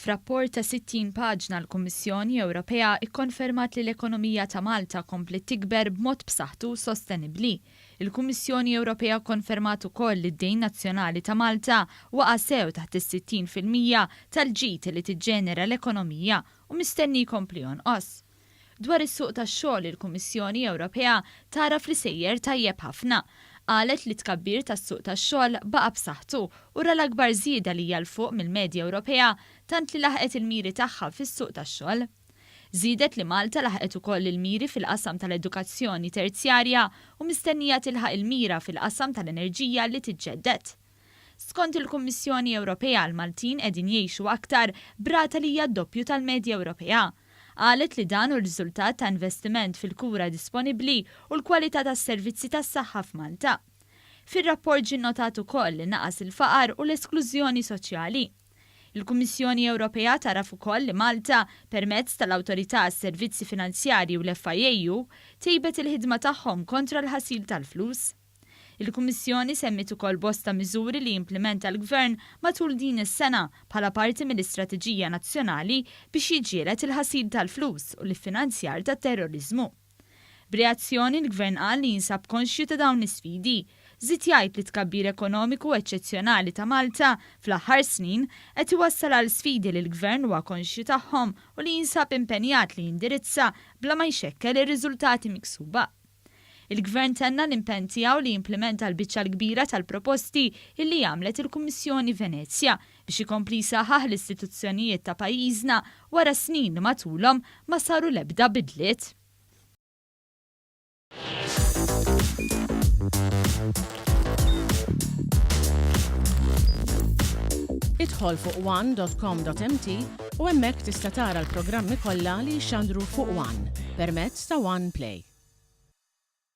F'rapport ta' 60 paġna l-Kummissjoni Ewropea kkonfermat li l-ekonomija ta' Malta kompliet tikber b'mod b'saħħtu u sostenibbli. Il-Kummissjoni Ewropea kkonfermat ukoll li d-dejn nazzjonali ta' Malta waqa' sew taħt is-60% tal-ġid li tiġġenera l-ekonomija u mistenni jkompli jonqos. Dwar is-suq tax-xogħol il-Kummissjoni Ewropea tagħraf li sejjer tajjeb ħafna. Qalet li t-tkabbir tas-suq tax-xogħol baqa' b'saħħtu u ra l-akbar żieda li hija 'l fuq mill-medja Ewropea tant li laħqet il-miri tagħha fis-suq tax-xogħol. Żiedet li Malta laħqet ukoll il-miri fil-qasam tal-edukazzjoni terzjarja u mistennija tilħaq il-mira fil-qasam tal-enerġija li tiġġedded. Skont il-Kummissjoni Ewropea l-Maltin qegħdin jgħixu aktar b'rata li hija d-doppju tal-medja Ewropea. Qalet li dan hu r-riżultat ta' investiment fil-kura disponibbli u l-kwalità tas-servizzi tas-saħħa f'Malta. Fir-rapport ġie nnotat ukoll li naqas il-faqar u l-esklużjoni soċjali. Il-Kummissjoni Ewropea tagħraf ukoll li Malta, permezz tal-Awtorità għas-Servizzi Finanzjarji u l-FIAU, tejbet il-ħidma tagħhom kontra l-ħasil tal-flus. Il-Kummissjoni semmiet ukoll bosta miżuri li implimenta l-Gvern matul din is-sena bħala parti mill-istrateġija nazzjonali biex jiġġieled il-ħasil tal-flus u l-iffinanzjar tat-terroriżmu. B'reazzjoni, l-Gvern qal li jinsab konxju ta' dawn l-isfidi. Żied jgħid li t-tkabbir ekonomiku eċċezzjonali ta' Malta fl-aħħar snin qed iwassal għal sfidi li l-Gvern huwa konxju tagħhom u li jinsab impenjat li jindirizza bla ma jxekkel ir-riżultati miksuba. Il-Gvern tenna l-impenn tiegħu li jimplimenta l-biċċa l-kbira tal-proposti illi għamlet il-Kummissjoni Venezja biex ikompli jsaħħaħ l-istituzzjonijiet ta' pajjiżna wara snin li matulhom ma saru l-ebda bidliet. Idħol fuq one dot com dot mt u hemmhekk tista' tara l-programmi kollha li jixxandru fuq one permezz ta' One Play.